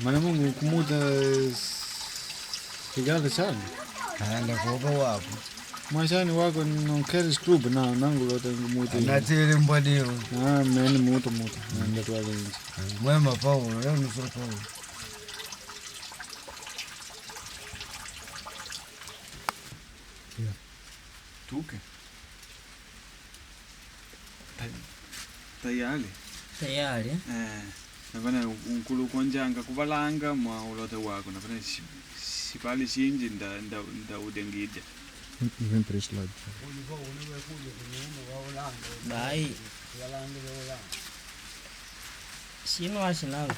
Mana Mungu kumuta sigala sana. Anda kuopa wapo. Mwashani wako non queres club na nangu lota ngumuta. Natile mbwadiro. Ah, mene muta muta. Nenda twale nje. Mwema Paulo, leo nusura Paulo. Tuke. Tayari. Tayari. Eh, napana unkulu konjanga kuvalanga mwa ulota wako napana sipali shinji nda nda nda udengija. Vem para este lado. Bai. Shino ashinangu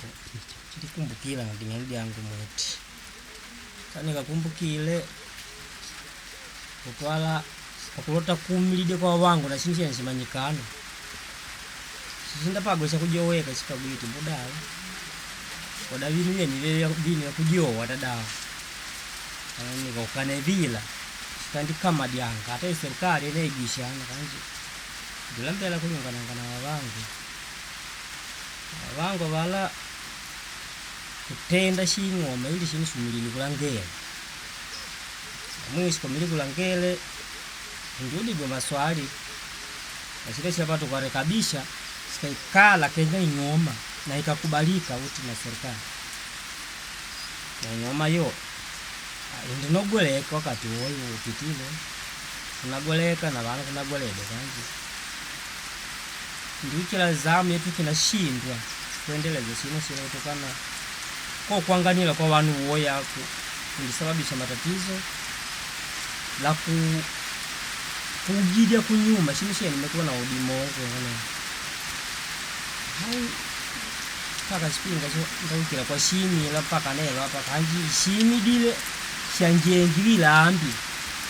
chilikumbukila nding'ano lyangu muti kanikakumbukile kutwala pakulota kumilide kwa wangu na chinthu chene chimanyikana chichindapago chakujoweka chikabwiti mbudawa koda vinu vyene vinu vyakujowa tadawa nikaukane chikandikama dyanga ata iserikali ineigwishana kanji ndilambela kulungananga na wavangu wavangu wala kutenda shing'oma ili shinu shumilili kulangele mwisho komili kulangele ndiudigwe maswali nachile chapatu kwarekabisha sikaikala kenga ing'oma na ikakubalika uti na serikali na ing'oma yo indinogoleka wakati woyo upitile kunagoleka na vana kunagolede kanji ndiukila zamu yetu kinashindwa kuendeleza chino chino kutokana kwa kuanganila kwa wanu woya kundisababisha matatizo la ku kujidya kunyuma chino chene nimekuwa na udimo ngana hai paka chipinga cho ndaukila kwa shimila paka nelo apa kanji shimidile shanjengilila ambi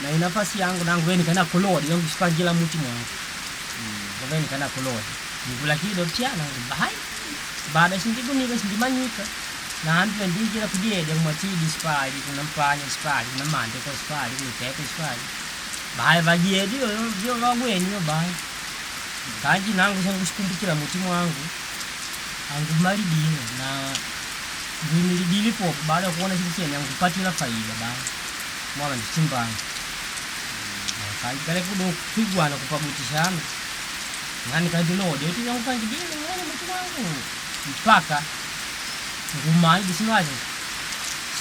na inafasi yangu nangu veni kana kulodi yangu shipangila muti mwangu mm. Veni kana kulodi ngula kido pya nangu bahai baada shindigunika shindimanyika na ambi ndinjira kudyedya kumwatidi sipali kuna mpanya sipali kuna mande kwa sipali kuna sipali bahai vadyedi vyo vagwenyo bahai kanji nangu shangu shikumbukila muti mwangu angumalidile na ngwimilidile popo baada ya kuona chinthu chene angupatila faida baya mwana ndichimbanga kanji kale kudo kwigwana kupabutishana ngani kandilode kuti ngupangidile ngone muti mwangu mpaka ngumanyi sinwacho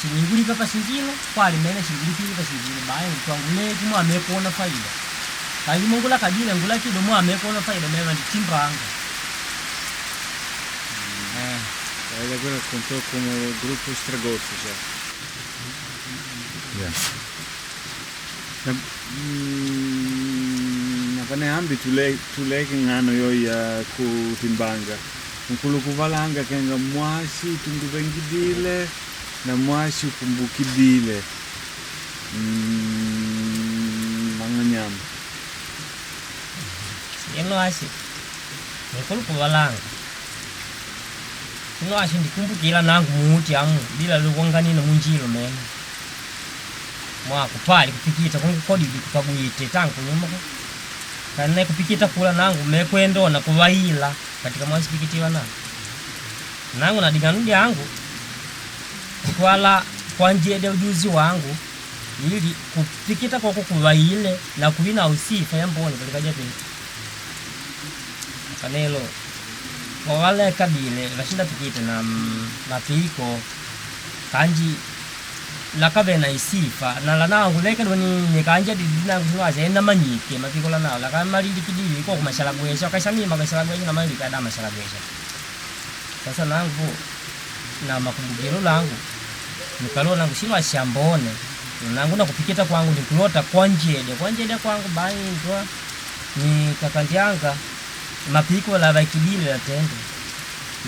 siningulika pasingilo kwali mene singulipile pasingilo baya twanguleki mwamekuona faida kanji mungula kadile ngula kido mwamekuona faida meva ndichimbanga. Ele agora contou como o grupo estragou-se já. Yeah. Na, na pane ambi tuleke ng'ano yo ya kutimbanga nkulu kuvalanga kenga mwasi tunguvengidile na mwasi ukumbukidile mang'anyama ino asi nkulu kuvalanga ino asi ndikumbukila nangu muti amu bila lukwanganina munjilo mene mwakupali kupikita kungukodidi kupagwite tangu nyuma kane kupikita kula nangu mekwendona kuvaila katika mwasi pikitiwa na nangu na dinganu dyangu kutwala kwanjede ujuzi wangu ili kupikita kwako kuvaile na kuvi na usifa yamboni kulikaja petu kanelo wawale kabile vashinda pikite na mapiko kanji lakave na isifa na lanangu lekedwa ni nikanja didi nangu sinwaza ena manyike mapiko lanao lakamalili kidili iko kumashalagwesha wakashamima kashalagwesha na malili kada mashalagwesha sasa nangu na makumbukilo langu nikalo nangu sinwa shambone nangu nakupikita kwangu nikulota kwanjede kwanjede kwangu baindwa ni kakandyanga mapiko la vakidile la tendo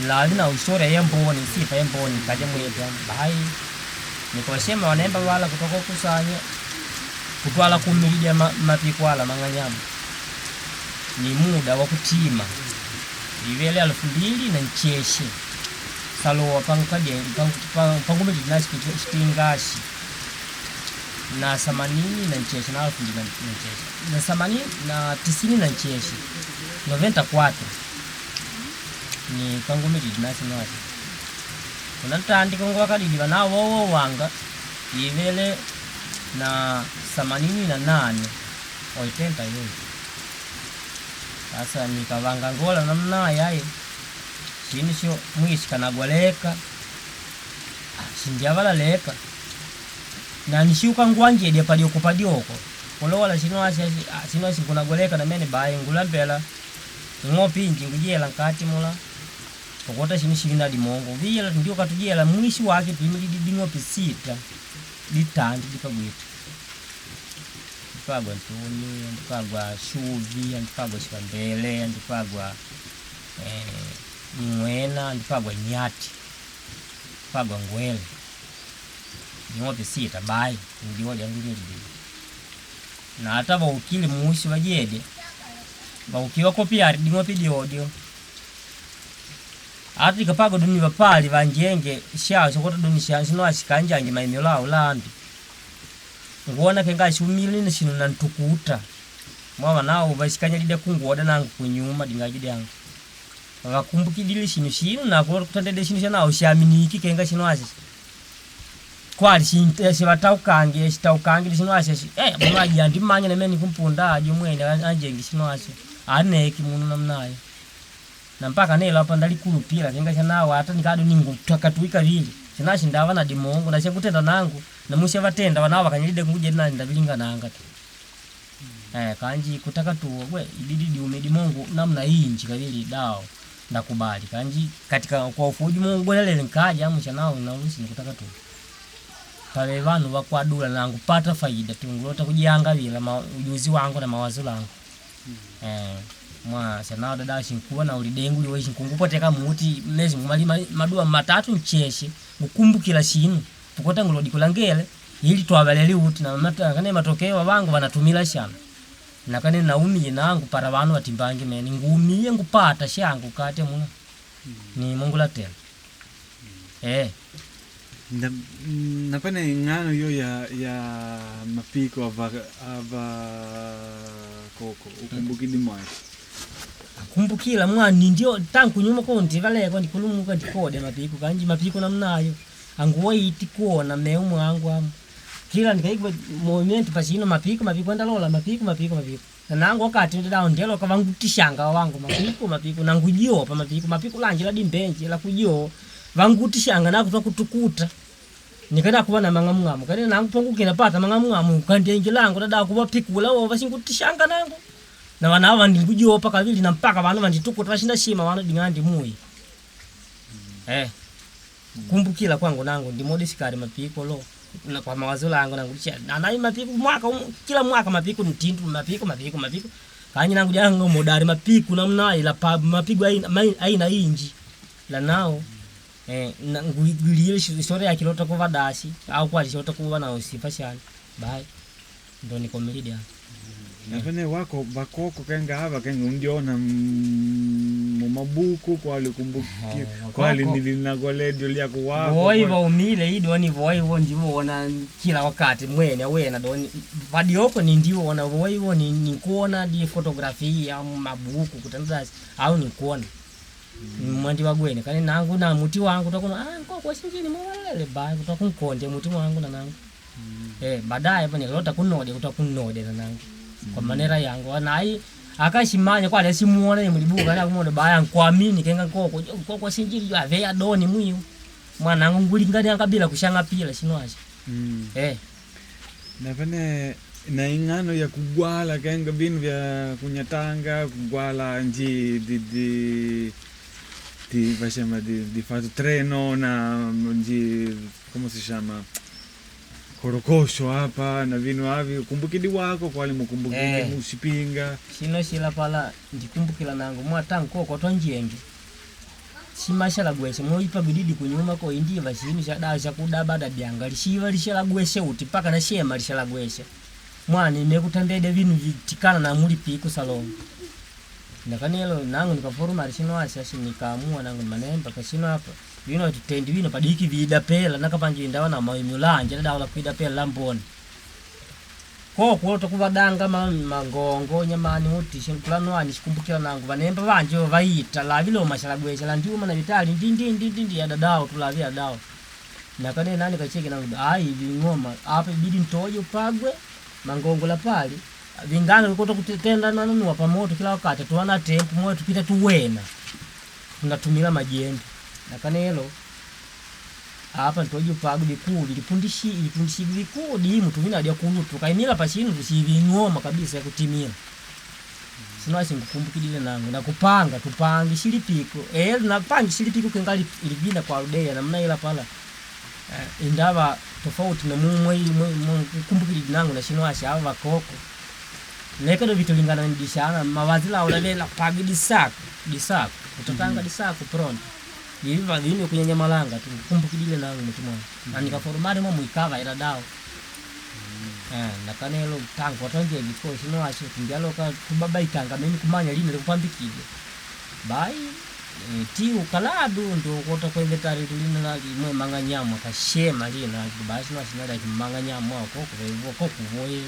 lali na historia yemboni sifa yemboni kaja mweta bai nikawasema wanemba wala kutoka kusanya kutwala kumilija mapiko ala mang'anyama ni muda wa kutima ivele 2000 na ncheshe salowa pangukaje pangumilija na chitingashi na 80 na ncheshe na 2000 na ncheshe na 80 na 90 na ncheshe 94 ni pangumilija na sinwasi Unatandika ngwakadidi vanawo wanga ivele na 88 oitenta yoyo. Sasa nikavanga ngola namna yaye shinu sho mwishi kanagwaleka shindiavalaleka na nishiuka ngwanjedya padioko padioko kulola shinu asha shinu ashi kunagwaleka na mene bayi ngulambela ng'opi inji ngujela nkati mula pokota shinu shili dimongo vila ndio katujela mwishi wake tuimilidi ding'opi 6 ditandi dipagwita ndipagwa ntuni, ndipagwa shuvi, ndipagwa shikambele, ndipagwa ng'wena, ndipagwa nyati, ndipagwa ngwele ding'ope 6 bayi ndiwo lyangulilidi na hata vaukile musi vajede vaukiwa kopiari ding'ope dyodio ata ikapagwa duni vapali vanjenge sha shokota duni sha shino ashikanjange maeneo lao lambi nguona kenga shumile na shino nantukuta mwa nao vashikanyalida kunguoda nangu kunyuma dingaji dyangu vakumbukidile shino shino na kutandede shino shanao shaminiki kenga shino asha kwali shivataukange shitaukange shino asha mwaji andimanya nemene kumpunda aje mwene anjengi shino asha aneki munu namnayo na mpaka nelo apa ndalikulupila kenga shanao hata nikado ningutwakatuika vili shinashi ndava na dimongo na shakutenda nangu na musha vatenda wanao vakanyilide kuje na ndabilinga nanga tu kanji kutaka tu we ibidi diume dimongo namna inji kavili dao ndakubali kanji katika kwa ufuji mungu bwelele nkaja amusha nao na usi nikutaka tu pale vanu vakwadula nangu pata faida tungulota kujanga vila ujuzi wangu na mawazo langu mwa shanao dada shinkuwa na ulidengu liwe shinkungupoteka muti mezi malima madua matatu ncheshe ngukumbukila shinu pokota ngulodi kulangele ili twavaleli uti na kane matokeo wangu wanatumila shana na kane naumie nangu para vanu watimbange mene ngumie ngupata shangu kate muna ni Mungu la tena Napene ng'ano yo ya mapiko ava koko ukumbukidi mwashi kumbukila mwani ndio tangu nyuma ko ndivaleko ndikulumuka ndikode mapiko kanji mapiko namnayo anguwaiti kuona meu mwangu amu kila ndikaigwa movimento pachino mapiko mapiko ndalola mapiko mapiko mapiko nangu wakati ndidao ndelo kavangutishanga wangu mapiko mapiko nangujiopa mapiko mapiko lanje la dimbenje la kujio vangutishanga nakutwa kutukuta nikada kuva na mang'amung'amu kani nangu pangukina pata mang'amung'amu kandenje langu dada kuva pikula wo vasingutishanga nangu na vana ava ndingujopa kavili na mpaka vana vanditukuta vashinda shima vana ding'andi mui kumbukila kwangu nangu ndimodisikali mapiko lo na kwa mawazo langu nangu anai mapiko mwaka kila mwaka mapiko ntindu mapiko mapiko mapiko kanyi nangu jangu modari mapiko namna ila pa mapigo aina inji la nao na nguilile historia ya kilota kuva dasi au kwa kilota kuva na usifa shani bye ndo nikomelidi Napene wako bakoko kenga ava kenga undiona mumabuku kwali kumbuki kwali nilinagwaledio lyako wako voi vaumile idoni voivo ndivoona kila wakati mwene wena doni vadioko ni ndivoona voivo ni nikuona di fotografia mabuku kutandasi au nikuona mwandi wagwene kani nangu na muti wangu takuna nkoko sinjini mwalele bai kutakunkonde muti wangu na nangu baadaye po nikalota kunode kutakunode na nangu kwa manera yangu nai akashimanya kwali asimuona mulibuka na kumona baya nkwamini kenga nkoko nkoko sinjili ave adoni mwiyo mwanangu ngulingani akabila kushanga pila shino acha Napene na ing'ano ya kugwala kenga binu vya kunyatanga kugwala nji di di facciamo di fatto treno na nji come si chiama korokosho hapa na vinu avi kumbukidi wako kwali mukumbukidi musipinga shino shila pala ndikumbukila nangu mwata nkoko twanjenge shimashala gweshe moipa bididi kunyuma ko indiva shinu sha sha kudabada byanga lishiva lishala gweshe uti paka na shema lishala gweshe mwana imekutandede vinu vitikana na muli piku salongo nakanelo nangu nikaforuma lishino asha nikaamua nangu manemba kashino hapa vino tutendi vino padiki vida pela nakapanje ndawa na maimulanje dawla kuida pela lamboni Koko tokuvadanga mangongo nyamani uti shinkulanwani shikumbukila nangu vanemba vanje vaita lavilo mashalagwesha landiuma na vitali ndi ndi ndi ndi ndi adadao tulavi adao nakane nani kacheke nangu ai ving'oma apa ibidi ntoje upagwe mangongo la pali vinganga vikoto kutenda nanuwa pamoto kila wakati tuwana tempo moyo tupita tuwena tunatumila majembe nakanelo apa ntoje upagwe vikulu lipundishi lipundishi vikulu dimu tuvina dia kulu tukaimila pachinu tusiving'oma kabisa ya kutimila sino sinkukumbukidile nangu nakupanga tupange shilipiko eh napange shilipiko kengali ilivina kwa rudeya namna ila pala indava tofauti na mumwe kumbukilidi nangu na shino asha ava vakoko nekado vitulingana ndishana mawazi lao lavela pagi disako disako utotanga disako pronto ivi vini kunyanya malanga tu kumbukidile nangu mutimwana mm -hmm. Nikaforumari mo muikava ila dao nakanelo tangu watonje viko shino asho tundialoka tubabaikanga mimi kumanya lini likupambikide bai ti ukaladu ndo kota kwenge tari tulina na mwe manganyamo kashema lina basi na sinada kimanganyamo ako kuvevo ko kuvoye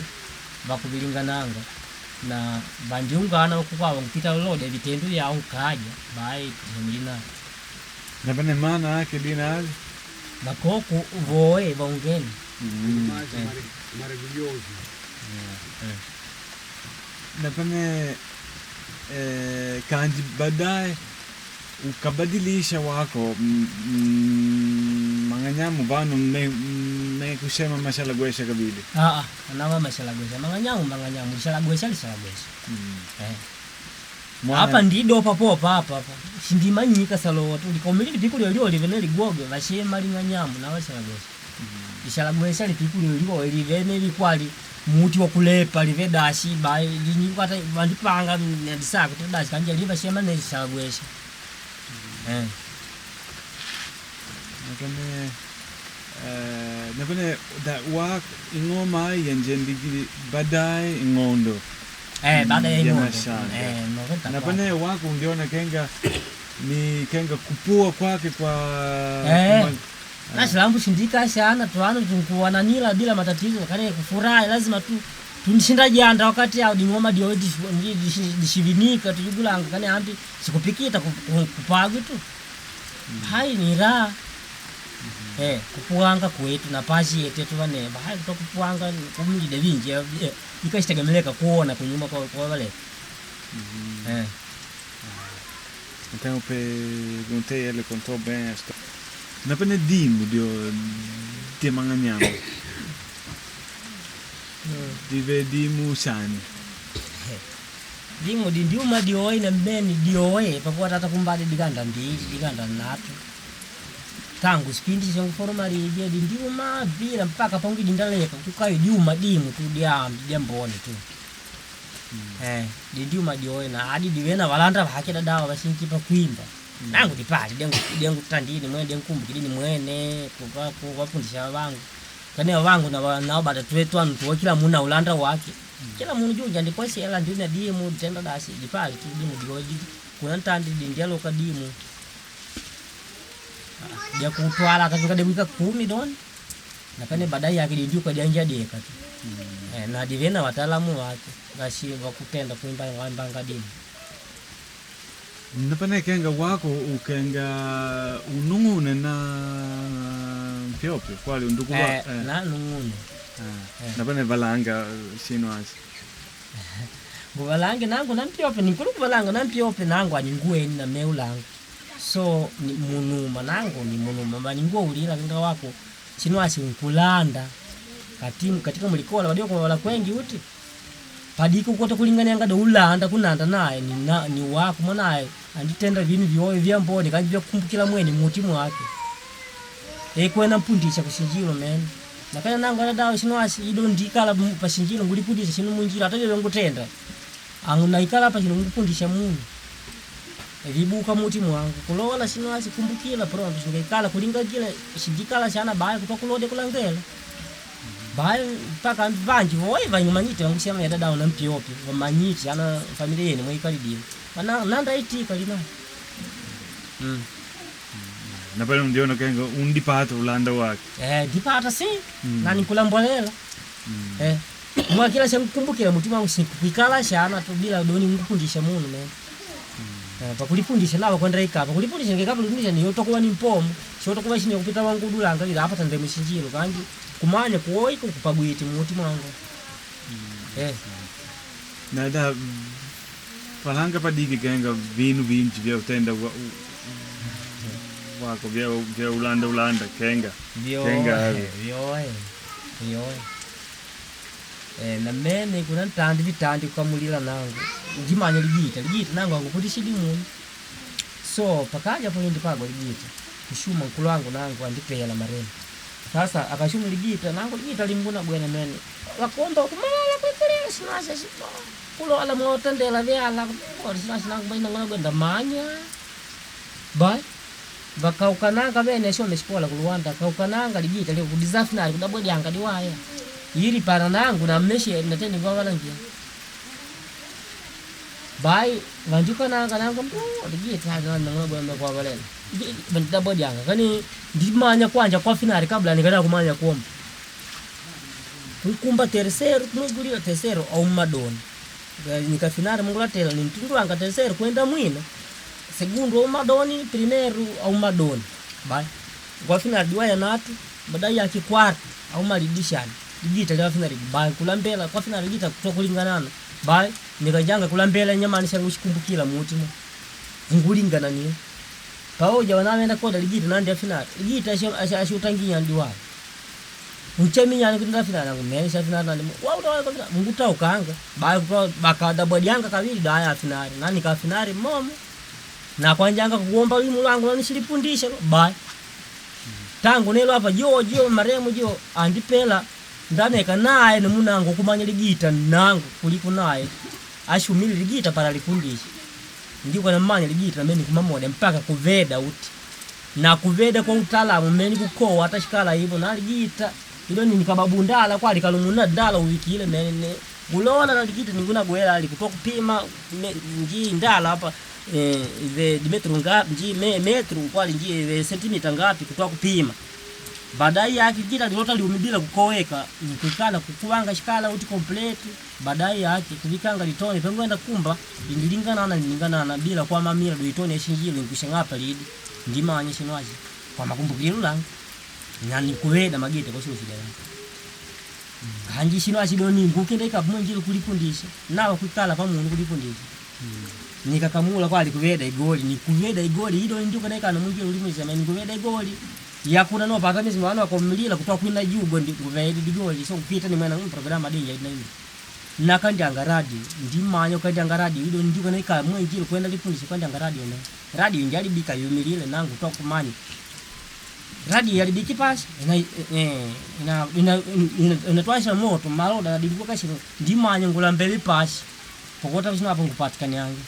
vakuvilingananga na vandiungana ukukwawa nkupita lode vitendo yao nkaja bai tumilina Napane maana yake dina ali vakoko voe vaungeni Meravigliosi. Napane kanji baadaye ukabadilisha wako manganyamu vanu me kushema mashalagwesha kabili ah ah anawa mashalagwesha manganyamu manganyamu lishalagwesha lishalagwesha Mwana- Apa ndido papopa apa apa shindimanyika salowa tu likomili lipiku lyolyo livene ligwoge vashema ling'anyamu nawa shalagwesha lishalagwesha lipiku lyolyo livene likwali muti wakulepa live dashi ba linyikata vandipanga ndisaka tu dashi kanja liva shema ne shalagwesha Napane napane da wa ingoma yenjendigili baadaye ing'ondo baada ya Ya ing'ondo mashaka. noventa napane wako undiona kenga ni kenga kupua kwake kwa Nashilambu shindika shana tuano tunkuwananila bila matatizo kane kufurahi lazima tu tunishinda janda wakati au dingoma dio dishivinika tujugulanga kane ambi sikupikita kupagwi tu hai ni raha kupuanga kwetu na pashi yetu tuvaneba hai kutokupuanga kumlide vinji ikashitegemeleka kuona kunyuma kwa vale Então perguntei, ele contou bem a história. Napane dimu dio di manganyamu. Dive dimu sani. Dingo di ndiuma dioe na mbeni dioe pakuwa tata kumbali dikanda mbili dikanda natu tangu sipindi changu ije di ndiuma vila mpaka pangu dindaleka kukayo diuma dimu tu diambi diamboni tu di ndiuma dioe na adi diwena valanda vake dadawa vashinkipa kuimba nangu dipali dengu dengu tandini mwene dengu kumbukidini mwene kuva kuvafundisha vangu kane vangu na nao bada tuwe twanu tuwe kila muna ulanda wake kila munu juja ndikwashela ndina dimu tenda dasi dipali tu dimu dioji kuna ntandi dindialoka dimu jakutwala akatuka dewika 10 doni nakane baadaye yake dindiuka janja deka tu na divena wataalamu wake vashi vakutenda kuimba waimbanga dimu Napane kenga wako ukenga unung'une na mpyopyo kwali undugu wa na nung'une Napane valanga sino asi. nguvalange nangu nampyope ninkulu kuvalanga nampyope nangu aninguweni na meulanga so ni munuma nangu ni munuma maninguwa ulila kinga wako chino asi nkulanda katimu katika mulikola wadio kwa kwengi uti padiko kota kulingania do ulanda kunanda naye ni, na, ni wako mwanaye anditenda vinu vyoyo vya mboni kanji vyakukumbukila mwene muti mwake ekwena mpundisha kushinjilo mene nakanya nangu adadawo chino asi ido ndikala pashinjilo ngulipundisha chino munjira ata vyo ngutenda angu naikala apa chino ngupundisha munu vibuka muti mwangu kulola chino asi kumbukila pronto chingaikala kulingagila shindikala chana baya kutoka kulode kulangela bayo mpaka vanji voye vanyumanyite vangushama ya dada na mpyopi vamanyite ana familia yene mwaikalidile mana nanda itika lina Napane undiona kenga undipata ulanda wake. Ndipata si na nikulambolela Mwakila shankukumbukila mutima wangu sikuikala shana tu bila doni ngukundisha munu mene. Pakulifundisha nawo kwenda ikapa kulifundisha ngekapa kulifundisha niyo tokuwa ni mpomo shotokuwa shine kupita wangu dulanga ila apa tande mushinjilo kanji kumanya kuoiko kupagwiti muti mwangu. Nada falanga padiki kenga vinu vinji vya utenda wako vya ulanda ulanda kenga. Kenga. Vyoe vyoe na mene kuna ntandi vitandi kukamulila nangu ndimanya ligita ligita nangu angupundishidi munu so pakaja polindi pago ligita kushuma nkulu wangu nangu andipela maremu sasa akashuma ligita nangu ligita linguna bwene mene wakomba kumalala kwekulila sinasha kulola mwotendela vyala sinasha nangu bwene ngona gwenda manya bai vakaukananga vene shome shikola ku Luanda kaukananga ligita lio kudizafinali kudabwedyanga diwaya ili pana nangu namneshe natende ngwavalangia bai vandikananga nangu mbu ligita nangona kwa valela vandidabwedyanga kani ndimanya kwanja kwa finali kabla nikada kumanya kuomba kukumba terceiro kumwigulila terceiro au madoni nikafinali mungulatela nintundwanga terceiro kwenda mwina segundo au madoni primeiro au madoni bai kwa finali diwaya natu baadaye yake quarto au malidishani ligita lya finali bai kulambela kwa finali ligita kutokulinganana bai nikajanga kulambela nyamani shangu shikumbukila mutima ngulingana niyo paoja wanawenda koda ligita nandi ya finali ligita ashutanginya ndiwaya ncheminyani kuti ndafina nangu mene shafina nandi wauta kwa finali ngutaukanga bai kutoa bakadabwadianga kavili daya afinali nani kafinali momo na kwanjanga kuomba limu langu nani shilipundisha bai tangu nelo apa jo jo maremu jo andipela ndaneka naye nimunangu kumanya ligita nangu kuliko naye ashumili ligita para lipundisha ndiko namanya ligita namene kumamoda mpaka kuveda uti na kuveda kwa utaalamu mene kukowa hata shikala hivyo na ligita ilo ni nikababundala kwa likalumuna ndala uwikile mene ulola na ligita ninguna gwela ali kutoka kupima nji ndala hapa ve dimetru ngapi nji metru kwali nji ve sentimita ngapi kutoka kupima baadaye yake gita lilota liumibila kukoweka nikikala kukuwanga shikala uti complete baadaye yake kuvikanga litone pengwenda kumba indilingana na lingana na bila kwa mamira duitone shinjilo nkushangapa lidi ndimanya shinwaji kwa makumbukiro langu na nikuveda magete kwa shilo shida hanji shinwaji doni ngukenda ikapumwe njilo kulipundisha nawa kukala pamunhu kulipundisha nikakamula kwali kuveda igoli nikuveda igoli ido ndiko naikana munjilo ulimwisa nikuveda igoli yakuna no pata mizi mwana wakomlila kutoka kwina jugo ndi kuveda igoli so kupita ni mwana programa dinja ina ina nakandyanga radio ndimanya ukandyanga radio ido ndiko naika mwenjilo kwenda lipundisha kandyanga radio ne radio njalibika yumilile nangu kutoka kumanya radio yalibiki pasi ina ina ina inatwasha moto maloda nadilikuwa kashiro ndimanya ngulambeli pasi pokota visina apo ngupatikani yange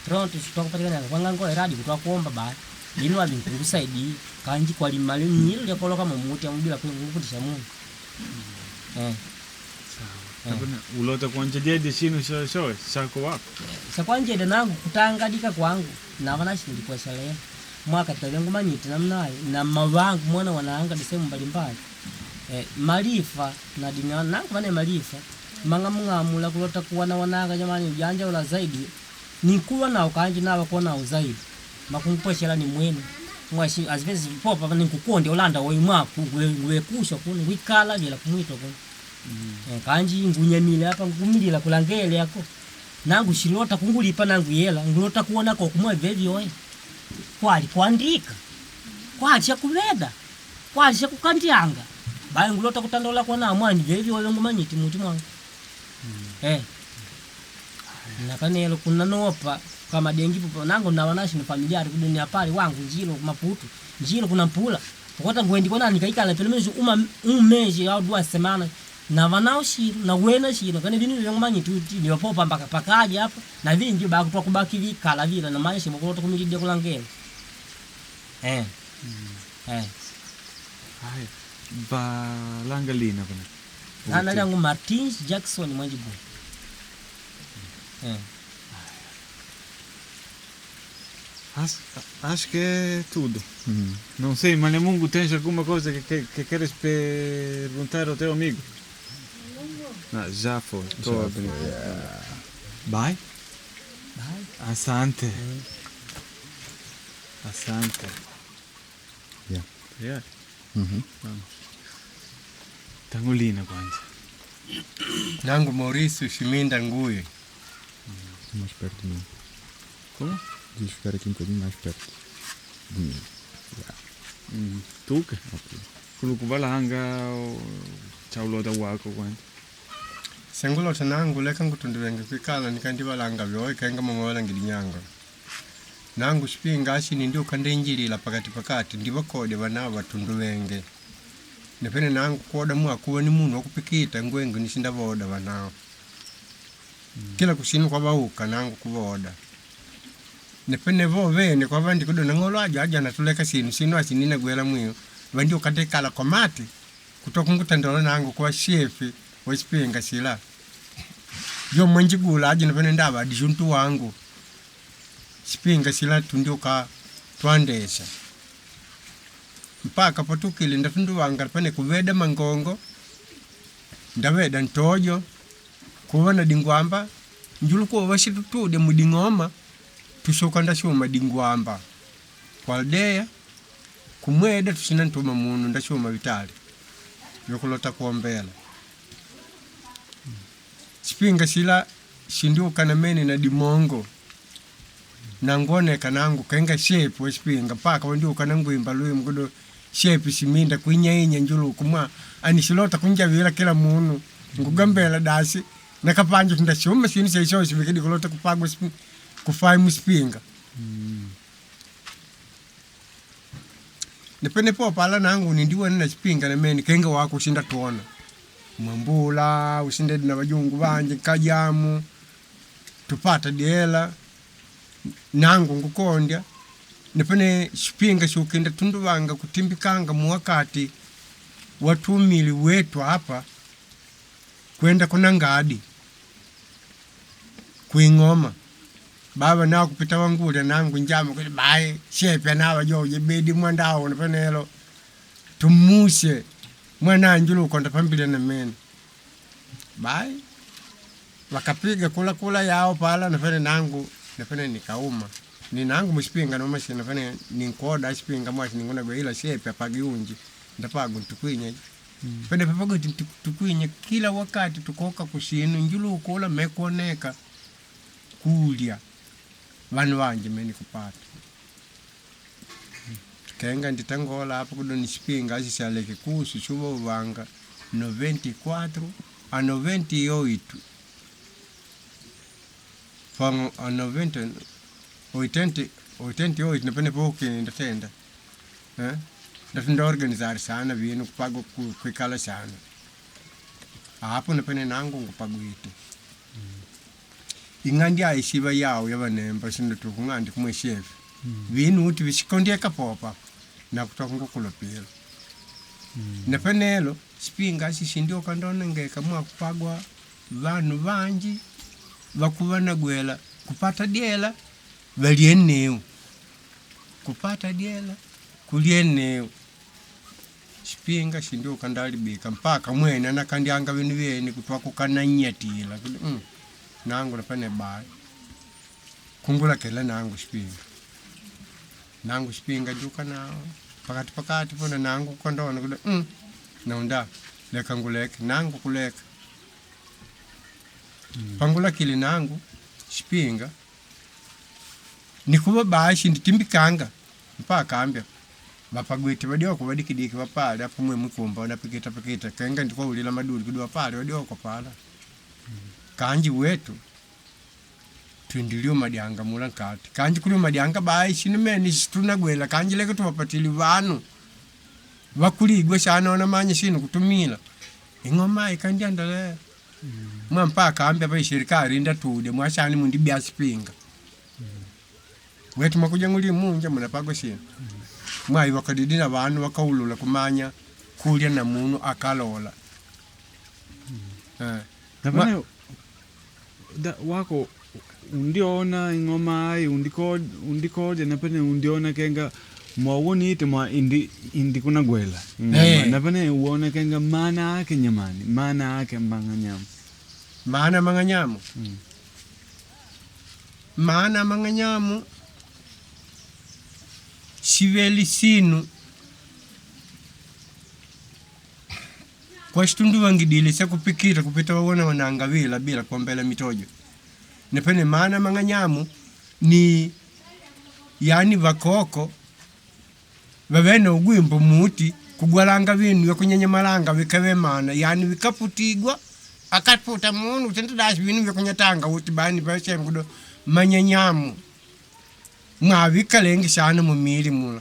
pronto chitokupatikana yange kwanga ngoe radio kutoka kuomba basi lino avinkusaidii kanji kwalimali nyilo lyakoloka mumuti amubila kuputisha mungu Sawa. Ulota kuanjeliede shinu sho shako wako. Sakwanjede nangu kutangadika kwangu nava nashindikwa shalea mwaka tikavyangu manyite namnayo na mavangu mwana wanaanga disehemu mbalimbali malifa na dinga nangu vane malifa manga mung'amula kulota kuwana wananga jamani ujanja ula zaidi nikuwa nawo kanji nawa kuwa nawo zaidi makumpweshela ni mwene mwashi azivezi popa nikukonde ulanda woi mwaku nguwekusha kuno wikala vila kumwitwa kuno kanji ngunyamile apa ngumilila kulangele yako nangu shilota kungulipa nangu yela ngulota kuona ko kumwe vevyoe kwali kuandika kwali shakuveda kwali shakukandyanga bayi ngulota kutandola kwa na mwani vevyoe ngumanyiti muti mwangu nakanelo kunanopa kama dengi popo nangu nawa nashino familia ari kudunia pale wangu njilo kumaputu njilo kuna mpula pokota ngwendi kona nikaikala pele mezo uma umeji au dua semana na vanao shiro na wena shiro kane vinu vyangumanyiti uti niwapopa mpaka pakaja hapa na vingi bakutwa kubaki vikala vila na maisha bokulota kumilidia kulangela Haya. Valanga lina kuna. Nana lyangu Martins Jackson Mwanjibu. Acho que é tudo. Não sei, Manemungo, tens alguma coisa que queres perguntar ao teu amigo? Mungu. Não, já foi. Tô Já a foi, brincar. yeah. Bye. Bye. Asante. Asante. Yeah. Yeah. Uhum. Tangolina kwanza. Nangu Maurício Chiminda Nguye. Mais perto de mim. Como? Devias ficar aqui um bocadinho mais perto de mim. Yeah. Tuca. Ok. Kulukubalanga o chaulota wako kwanza. Sengulota nangu leka ngutundiwenge kwikala nikandivalanga vyoe kenga mama walangi Nangu sipinga ashini ndio kandenjilila pakati pakati ndivakode vana vatunduwenge. Nepene nangu kuoda mwakuwa ni munu wakupikita ngwenge nishinda voda vanao. Kila kushinu kwa vauka nangu kuvoda. Nepene vo vene kwa vandi kudona ng'olo aja aja natuleka sinu sinu ashinina gwela mwiyo. Vandi ukatekala kwa mati kutoka ngutandola nangu kwa shefi wesipinga sila. Jo mwenjigula aje nepene ndava adishuntu wangu. Sipinga sila tundiuka twandesha. Mpaka patukile ndatunduwanga pane kuveda mangongo ndaveda ntojo kuva na dingwamba njulukuwa vashitutude muding'oma tusoka ndashuma dingwamba kwaldeya kumweda tusina ntuma munu ndashuma vitali vyokulota kuombela sipinga sila shindiuka na mene na dimongo nangoneka nangu kenga shepu wesipinga paka wandiuka nangwimba lwimbo kudo shepu siminda kwinyainya njuluku mwa ani silota kunjavila kila munu ngugambela dasi nakapanja tundashuma sinu seisho sivikidi kulota kupagwa kufai musipinga nepene po pala nangu nindiwene na sipinga namene kenga wako ushinda tuona mwambula usinde na vajungu vanje kajamu tupata diela nangu ngukondya nepene sipinga shukinda tunduvanga kutimbikanga muwakati watumili wetu hapa kwenda kuna ngadi kuing'oma baba nawo kupita wangulya nangu njama kuti bayi shepya nawa joje bedi mwandawo nepenelo tumuse mwana njulukonda pambile na mene bayi wakapiga kula kula yao pala nafene nangu nafene nikauma ni nangu musipinga nomasi nafene ninkoda sipinga mwasi ninguna gwe ila shepya pagiunji ndapago ntukwinya pene papago tukwinya kila wakati tukoka kushinu njulukula mekuoneka kulya vanu vanje mene kupata kenga nditangola apo kudo nisipinga ashisaleke kusu shuva uvanga 94 a 98 fango a 90 80 88 napene poki ndatenda eh ndatenda organizar sana vinu kupago kwikala sana apo napene nangu ngupagwite ing'andi aishiva yawo yavanemba sindo tukung'andi kumwe shefe vinu uti vishikondieka popa nakutoka ngukulopila nepenelo sipinga ashishindio kandonengeka mwakupagwa vanu vanji vakuva nagwela kupata diela valieneu kupata diela kulieneu sipinga shindio kandalibika mpaka mwene anakandianga vinu vyene kutwa kukananyatila nangu napane bayi kungulakela nangu sipinga nangu sipinga juka nao pakati pakati pona nangu kondona kuda naunda leka nguleke nangu kuleka pangulakile nangu sipinga nikuva bashi nditimbikanga mpaka ambya vapagwite vadioko vadikidiki vapale apo mwe mwikumba wanapikita pikita kenga ndikwaulila maduli kudi wapale wadioko pala kanji wetu twindilio madianga mula nkati kanji kulio madianga bayi shinu situnagwela kanji leke tuvapatili vanu vakuligwe shana wanamanya shinu kutumila ing'oma ikandiandalea mwa mpaka ambya pa serikali indatude mwashani mundi byasipinga wetu mwakuja nguli munja munapagwa shinu mwayi wakadidi na vanu wakaulula kumanya kulya na munu akalola Napene da, wako undiona ing'oma ayi undikodya napene undiona kenga mwawonite mwa indi indi kunagwela ing'oma. Eh. Napene uona kenga mana ake nyamani mana ake mbanga nyama. Maana mang'anyamu maana mang'anyamu siveli sinu kwashitunduvangidile syakupikira kupita wawona wananga vila bila kuombela mitojo nepene maana mang'anyamu ni yani vakoko vavene ugwimbo muti kugwalanga vinu vyakunyenyemalanga vikave mana yani vikaputigwa akaputa munu utendedasi vinu vyakunyatanga uti bani vashengudo manyanyamu mwavikalengi sana mumili mula.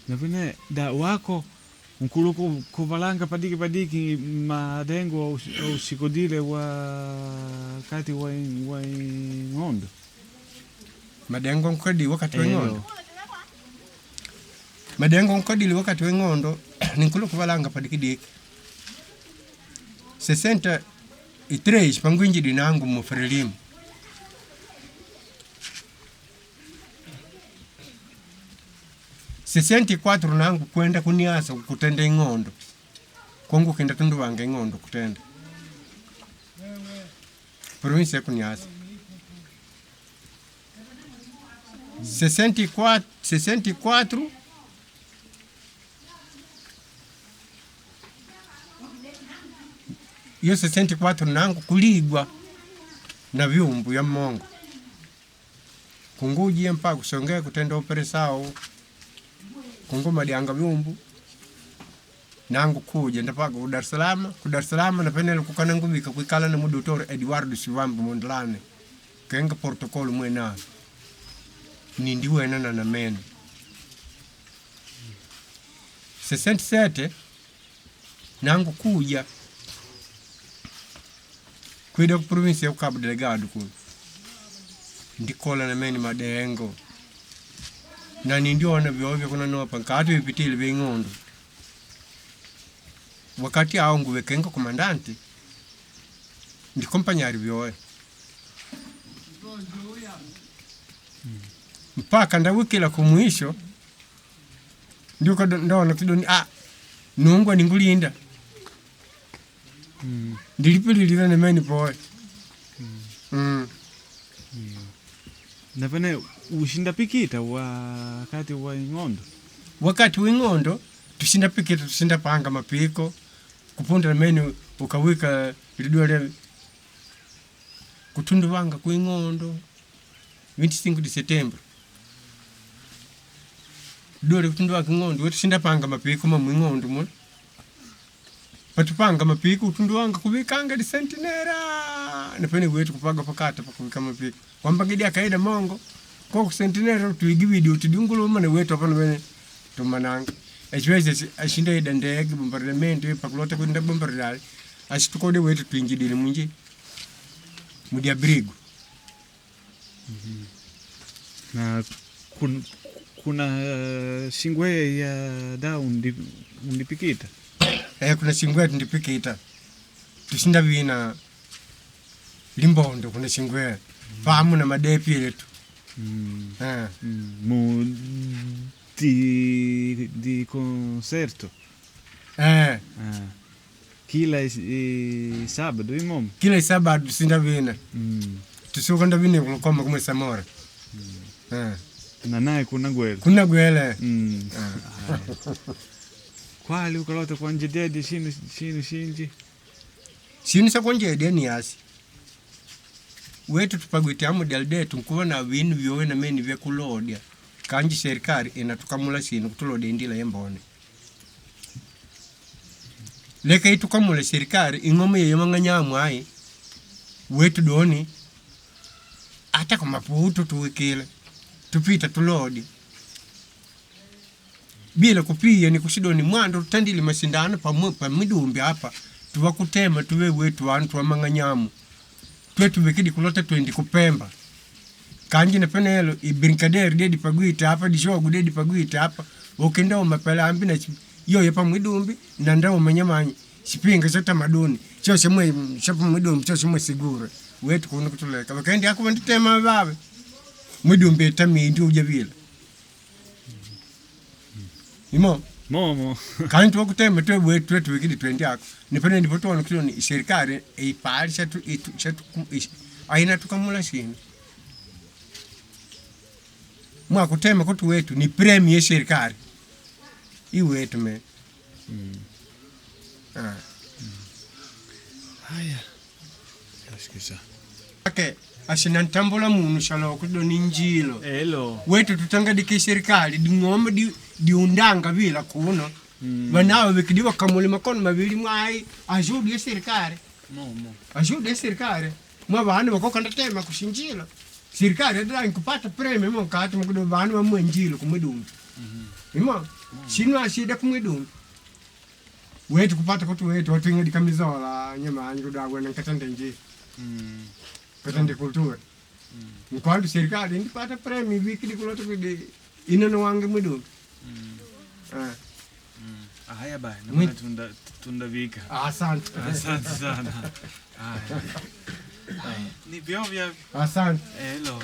Napene da wako nkulu kuvalanga padiki padiki madengo ausikodile wakati wa wa ng'ondo. Madengo nkodi wakati wa ng'ondo, madengo nkodili wakati wa ng'ondo ninkulu kuvalanga padikidiki 63 pangwinjidi nangu mu Frelimu 64 nangu kwenda kuniasa kutenda ing'ondo kwangu kenda tundu wange ing'ondo kutenda provinsi ya kuniasa 64 64 iyo 64 nangu kuligwa na vyumbu ya mongo kungujie mpaka kusongea kutenda operesao kunguma dyanga vyumbu nangu kuja ndapaka ku Dar es Salaam, ku Dar es Salaam napenele kukana nguvika kuikala na mudotore Eduardo Sivambo Mondlane kenga protocol mwena nindiwena na namene 67 nangu kuja kwida ku provinsi ya Cabo Delgado kuno ndikola namene madengo na nindiona vyovyo kunanopa nkati vipitile ving'ondo wakati awo nguvekenga komandante ndikompanyari vyoe mpaka ndawikila kumwisho ndiko ndona kidoni ah nungwa ningulinda ndilipililile nemeni poe mm. Napene ushinda pikita wakati wa ng'ondo. Wakati wing'ondo tushinda pikita tushinda panga mapiko kupunda meni ukawika lidole kutundu wanga kuing'ondo 25 de setembro dole kutundu wanga ing'ondo wetushinda panga mapiko mamwing'ondo mula patupanga mapiko utundu wanga kuvikanga di sentinera napene wetu kupaga pakata pakuvika mapiko kwamba gidi akaida mongo ko kusentinera tuigiwidi utidunguluma ne wetu apana wene tumananga echiweze ashinda ida ndege bombardamento pakulota kwenda bombardale ashitukode wetu tuingidile munji mudia brigo. Na kuna singwe ya da undipikita. Eh, kuna singwe tundipikita tushinda vina limbondo kuna singwe pamu na madepi yetu. Eh. Mu di concerto. Eh. Ah. Kila sabato imomo. Kila sabato tushinda vina tusiukanda vina kulukoma kumwe samora. Eh. Na naye kuna gwele. Kuna gwele. Kwali ukalota kwa njedede shinu shinu shinji. Shinu sa konjedede ni asi. Wetu tupagwite amu dalde tunkuwa na vinu vyowe na meni vya kulodya. Kanji serikali inatukamula shinu kutulodya indila yembone. Leka itukamula serikali ing'oma yeyo mang'anyamu ai. Wetu doni ata kwa maputo tuwikile. Tupita tulodi. Bila kupia ni kushidoni mwando tutandile mashindano pamidumbi hapa. Tuwakutema tuwe wetu wantu wa mang'anyamu. Twe tuvekidi kulota twendi kupemba. Kanji na penelo i brincadere dedi pagwita hapa dishogu dedi pagwita hapa. Ukenda umapela ambi na yoye pamwidumbi na ndao manyamanyi. Sipinga cha tamaduni. Chose mwe chapo mwidumbi chose mwe sigure. Wetu kuno kutuleka. Bakendi akuba nditema babe. Mwidumbi tamindi uja bila. Imo. Momo. Kandi twakutema twebwe twetuvikidi twendyako nipene ndipo tuona kuti serikali ipali shatu itu shatu aina tukamula shinu mwakutema kuti wetu ni premi ye serikali iwetu me. Ah. Haya. Nasikiza. Ake ashinantambula munu shalo kudo ni njilo Elo. wetu tutangadike serikali ding'ombe di, diundanga vila kuno vanawe vikidi vakamuli makono mavili mwai azudi ya serikali Momo. ajuda serikali mwa vanu vakokandatema kushinjila serikali adala nkupata premi imo nkati mukudo vanu vamwe njilo kumwidumbi imo shinu ashida kumwidumbi wetu kupata kuti wetu watwing'adika mizola nyamanyi kudagwena nkatande njila katande kultura nkwandu serikali ndipata premi vikidi kulota kudi inono wange mwidumbi. Ah, Haya baya, Mwi- naona tunda tundavika. asante. Asante sana. Haya. Ni vyovya. Asante. Elo.